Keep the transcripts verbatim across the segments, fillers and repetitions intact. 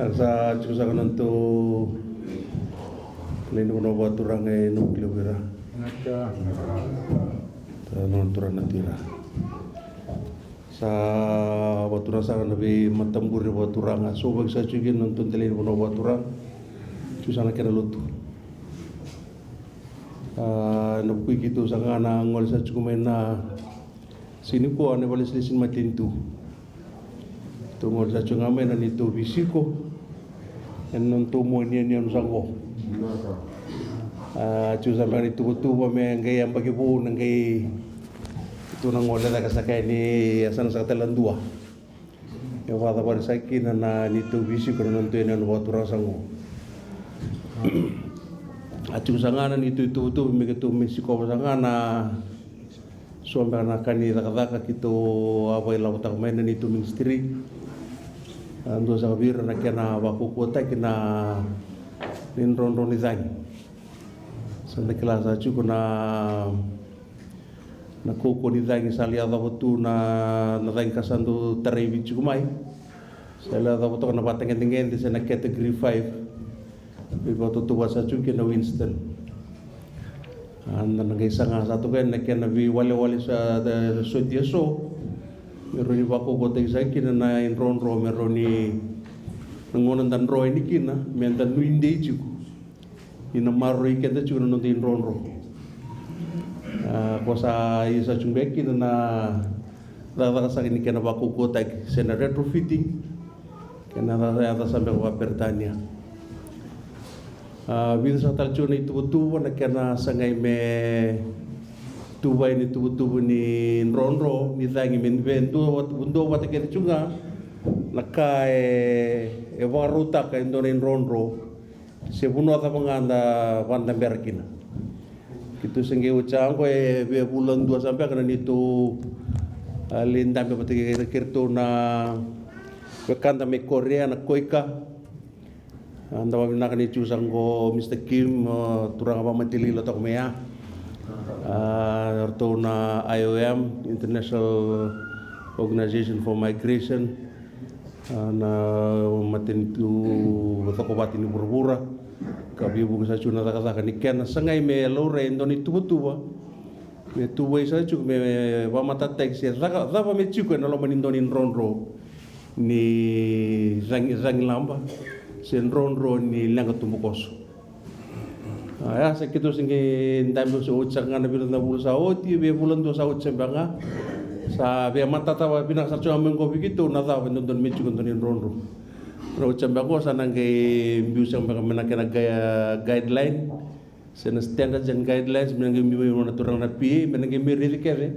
Sa tiko saka na nodatou lewe ni vanua vakaturaga e Navuku Levu i ra. Sa nona turaga na Tui Ra. Sa vakaturaga saka na veimataburi vakaturaga. Sa vaka sa tiko kina na nodatou lewe ni vanua vakaturaga. Tiko saka na kena lotu. A, na vukui keitou saka ga na gole sa tiko mai na siga nikua na vakalesilesi ni matanitu. Tou gole sa tiko ga mai na neitou veisiko ena nodatou mua ni yanuyanu sa qo. A, tiko sa beka na ituvatuva me qai yabaki vou na qai tou na gole cake saka yani, yasana saka tale na dua. E vakacavari saka kina na neitou veisiko ena nodatou yanuyanu vakaturaga sa qo. A tiko saka ga na neitou ituvatuva me keitou mai sikova saka ga na so beka na ka ni cakacaka keitou a vakailavotaka mai na neitou ministry. A, dua saka vei ira na kena vakaukauwataki na, na idrodro ni cagi. Sa da kila sa tiko na, na kaukauwa ni cagi sa lai yacova tu na, na cagi ka sa dau tarai Viti tiko mai. Sa lai yacova toka na vakatagedegede se na category five. Veivakatautauvata sa tiko kina na Winston. A, da na qai saga sa toka yani na kena veiwalewale sa, da, soti eso. Me rawa ni vakaukauwataki saka kina na idrodro, me rawa ni na gauna da dro yani kina, me da nuidei tiko. Ni na maroroi keda tiko na noda idrodro. A, ko sa ia sa tiko beka kina na cakacaka saka ni kena vakaukauwataki, se na retrofitting, kena yaca, yaca sa beka vakaperitania. A, vica saka tale tiko na ituvatuva na kena sagai me tuvai na ituvatuva ni drodro ni cagi me vei dua, dua vata kece tiko ga na ka e, e vakarautaka e dua na idrodro. Se vanua cava ga da vakadabera kina. Keitou se qai oti saka qo e via vula dua sa beka na neitou, a, lai dabe vata kei iratou na wekada mai Korea na Koika. A, da vakavinavinaka ni tiko saka qo Mister Kim, a, turaga vakamatailalai toka mai ya. A, ratou na I O M, International Organization for Migration. A, na matanitu cokovata ni vuravura, ka veivuke saka tiko na cakacaka ni kena sagai me laurai e dua na ituvatuva me tuvai saka tiko me vakamatatataki se caka, cava me tiko ena loma ni dua na idrodro ni cagi, cagilaba se drodro ni leqa tubukoso. A, ia sa keitou se qai dabe se oti saka ga na vula, na vula sa oti, via vula dua sa oti saka beka ga. Sa via matata vinaka saka tiko ga mai qo vei keitou na cava e dodonu me tiko e dua na idrodro. Na oti saka beka qo sa na qai biu saka beka mai na kena gui-, guideline se na standards and guidelines, me na qai biu mai na turaga na P A, me na qai mai raici kece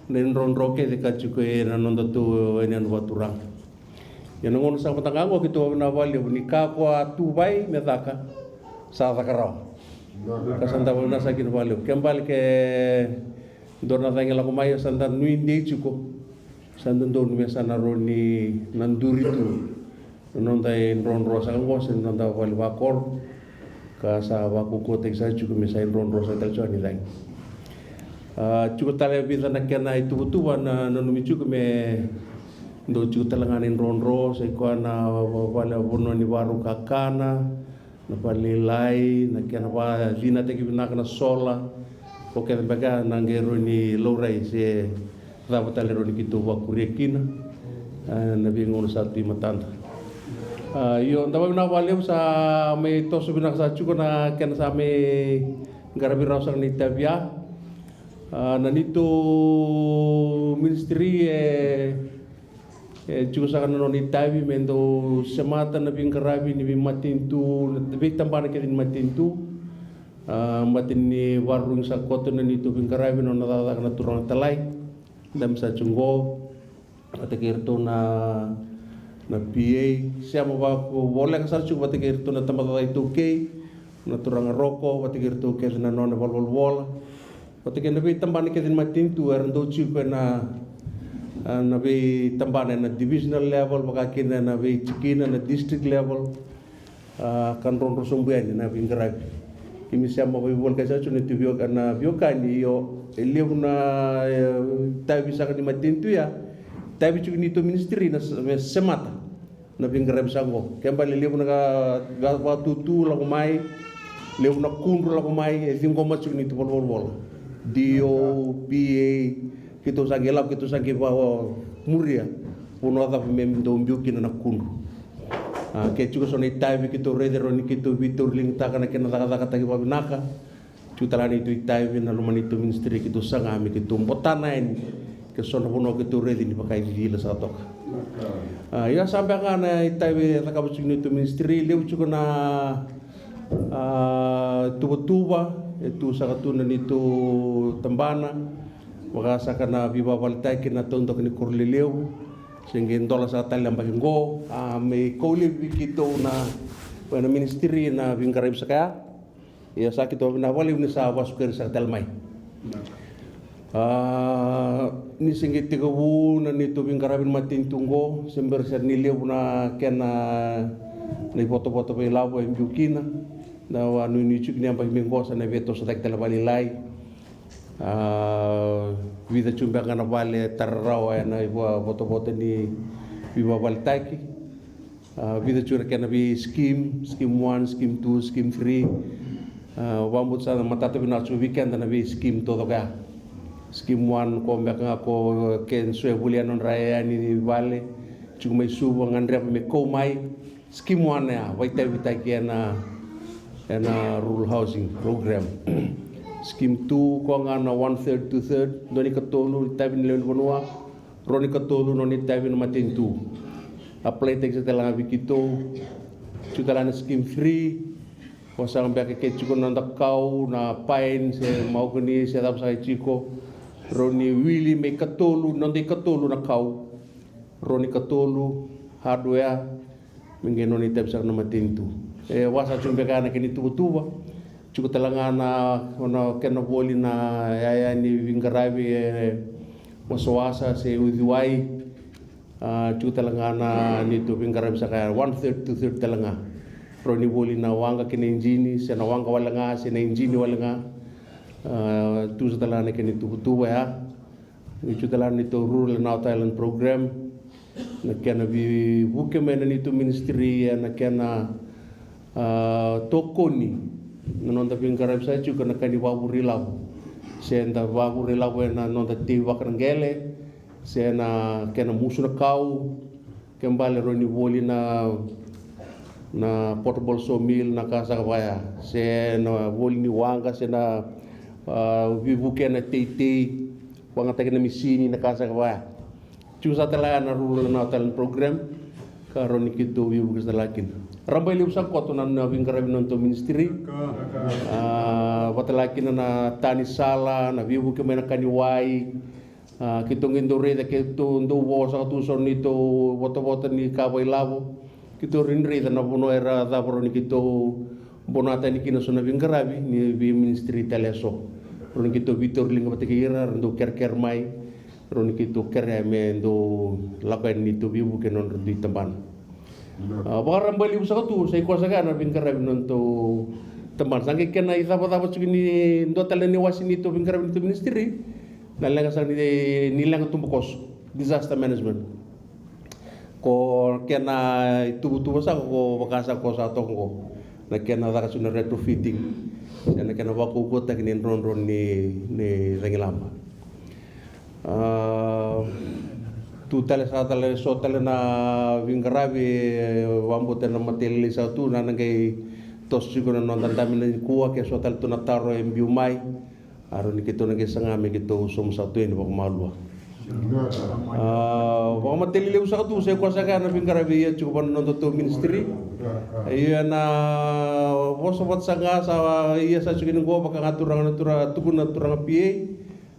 na idrodro kece ka tiko ena nodatou yanuyanu vakaturaga. Ia na gauna saka vata ga qo keitou vakavinavinaka vakalevu ni ka ko a tuvai me caka, sa caka rawa. Ka sa da vakavinavinaka saka kina vakalevu. Ke bale ke dua na cagi lako mai, sa da nuidei tiko. Sa dodonu me sa na rawa ni na duri tu na noda idrodro saka qo se na noda vale vakoro. Ka sa vakaukauwataki saka tiko me sa idrodro saka tale tiko ni cagi. A, tiko tale e vica na kena ituvatuva na, nanumi tiko me dau tiko tale ga na idrodro, sa i koya na va-, vale, vanua ni vakarau kakana, na valelailai, na kena vakacinataki vinaka na sola. Ko kece beka na qai rawa ni laurai se cava tale rawa ni keitou vakuria kina, a, na veigauna sa tu i matada. A, io, da vakavinavinaka vakalevu, sa mai toso vinaka saka tiko na kena sa mai qaravi rawa saka na itavi ya. A, na neitou ministry e, e tiko saka na nona itavi me dau semata na veiqaravi ni veimatanitu, na veitabana kece ni matanitu. A, baleta ni vakarurugi saka koto na neitou veiqaravi, na nona cakacaka na turaga talai. Dabe saka tiko qo vata kei iratou na, na P A, sema vakavoleka saka tiko vata kei iratou na tabacakacaka iTaukei, na turaga Roko, vata kei iratou kece na nona valenivolavola. Vata kei na veitabana kece ni matanitu era dau tiko ena, a, na veitabana ena divisional level, vaka kina na veitikina na district level. A, ka drodro sobu yani na veiqaravi. Keimami sema vakaivakasala tiko na neitou veiwekani, io, e levu na, e, itavi saka ni matanitu ya. Itavi tiko ni neitou ministry na s-, me semata na veiqaravi sa qo. Ke bale levu na ka va- vatutu lako mai, levu na kudru lako mai, e ciqoma tiko ni tu volavola. D O, P A, keitou sa qai lako, keitou sa qai va muria. Vanua cava me dou biu kina na kudru. A, ke tiko so na itavi keitou raica, rawa ni keitou veitauriligataka na kena cakacakataki vavinaka. Tiko tale ga na neitou itavi na loma ni neitou ministry keitou saga me keitou botana yani. Ke so na vanua keitou raici ni vakaicicila saka toka. A, ia sa beka ga na itavi e cakava tiko ni neitou ministry, levu tiko na, a, tuvatuva e tu saka tu na neitou tabana. Vaka saka na veivakavaletaki na taudoka ni koro lelevu. Se qai dola saka tale na yabaki qo, a, me kau laivi vei keitou na, na ministry na veiqaravi saka ya. Ia sa keitou vinaka vakalevu ni sa vakasukai saka tale mai. A, ni se qai tekivu na neitou veiqaravi ni matanitu qo, se bera sara ni levu na kena na ivotavota vakailavo e biu kina. Na vakanuinui tiko ni yabaki mai qo sa na veitosotaki tale vakalailai. A, vica tiko beka ga na vale e tara rawa ena ivotavota ni veivakavaletaki. A, vica tiko na kena vei scheme, scheme one, scheme two, scheme three. A, vakabauta sa na matata vinaka tiko vei keda na vei scheme taucoko ya. Scheme one ko beka ga ko ke so e volia nodra yaya ni vale, tiko mai Suva, gadreva me kau mai. Scheme one ya vakaitavitaki ena, ena rural housing program. Scheme two ko ga na one third, two third, dua ni katolu itavi ni lewe ni vanua, rua ni katolu nona itavi na matanitu. Apply taki saka tale ga vei keitou. Tiko tale ga na scheme three, ko sa beka ke tiko na noda kau na pine se mahogany se cava saka e tiko, rau ni wili me ikatolu, noda ikatolu na kau, rau ni katolu hardware, me qai nona itavi saka na matanitu. E vaka sa tiko beka na kena ituvatuva. Tiko tale ga na, na kena voli na yaya ni veiqaravi e wasawasa se uciwai. A, tiko tale ga na neitou veiqaravi saka ya, one third, two third tale ga. Rau ni voli na waqa kei na ijini, se na waqa wale ga se na ijini wale ga. A, tu sa tale ga na kena ituvatuva ya. Ni tu tale ga na neitou Rural and Outer Island Program, na kena veivuke mai na neitou ministry, ena kena, a, tokoni na noda veiqaravi sa tiko na ka ni vavure ilavo. Se da vavure ilavo ena noda tei vakaraqele, se na kena musu na kau, ke bale rau ni voli na, na portable sawmill, na ka saka vaya, se na voli ni waqa, se na, a, veivuke na teitei, vagataki na misini, na ka saka vaya. Tiko sa tale ga na Rural and Outer Island Program, ka rau ni keitou veivuke sa tale ga kina. Rabailevu sa koto na, na veiqaravi na nodatou ministry. A, vaka tale ga kina na ta ni sala, na veivuke mai na ka ni wai. A, keitou qai dau raica, keitou dau vo saka tu so neitou votavota ni ka vakailavo. Keitou raica na vanua era cava rau ni keitou bonata yani kina so na veiqaravi ni veiministry tale eso. Rau ni keitou veitauriliga vata kei ira, ra dau kerekere mai. Rau ni keitou kerea me dau lako yani neitou veivuke na nodra dui tabana. A, vakarabailevu saka tu, sa i koya saka ya na veiqaravi na nodatou tabana. Sa qai kena icavacava tiko ni dua tale na iwase ni neitou veiqaravi ni neitou ministry. Na leqa saka ni, ni leqa tubukoso, disaster management. Ko kena ituvatuva saka ko vaka saka ko sa toka qo. Na kena caka tiko na retrofitting. Se na kena vakaukauwataki ni drodro ni, ni cagilaba. A, tu tale sa tale so tale na veiqaravi, e, vakabauta na matailalai sa tu, na na qai toso tiko na noda dami nikua, ke so tale tu na taro e biu mai. A, rau ni keitou na qai saga me keitou sauma saka tu yani vakamalua. A, vakamatailalai levu saka tu, sa i koya saka ya na veiqaravi ia tiko vua na nodatou ministry. Ia na vosa vata saka ga sa ia sa tiko ni qo, vaka ga turaga na turaga, tukuna na turaga P A.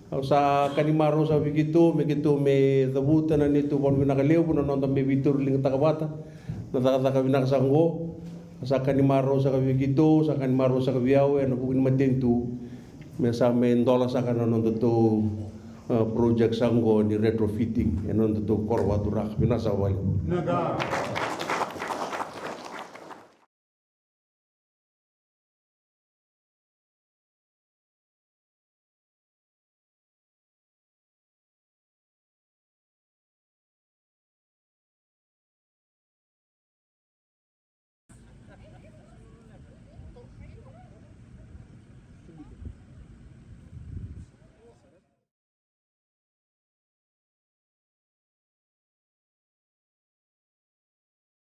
Au sa ka ni marau saka vei keitou, me keitou me cavuta na neitou vakanuinui vinaka levu na noda me veitauriligataka vata na cakacaka vinaka saka qo. Sa ka ni marau saka vei keitou, sa ka ni marau saka vei au ena vuku ni matanitu. Me sa me dola saka na nodatou, a, project saka qo ni retrofitting ena nodatou koro vakaturaga. Vinaka saka vakalevu.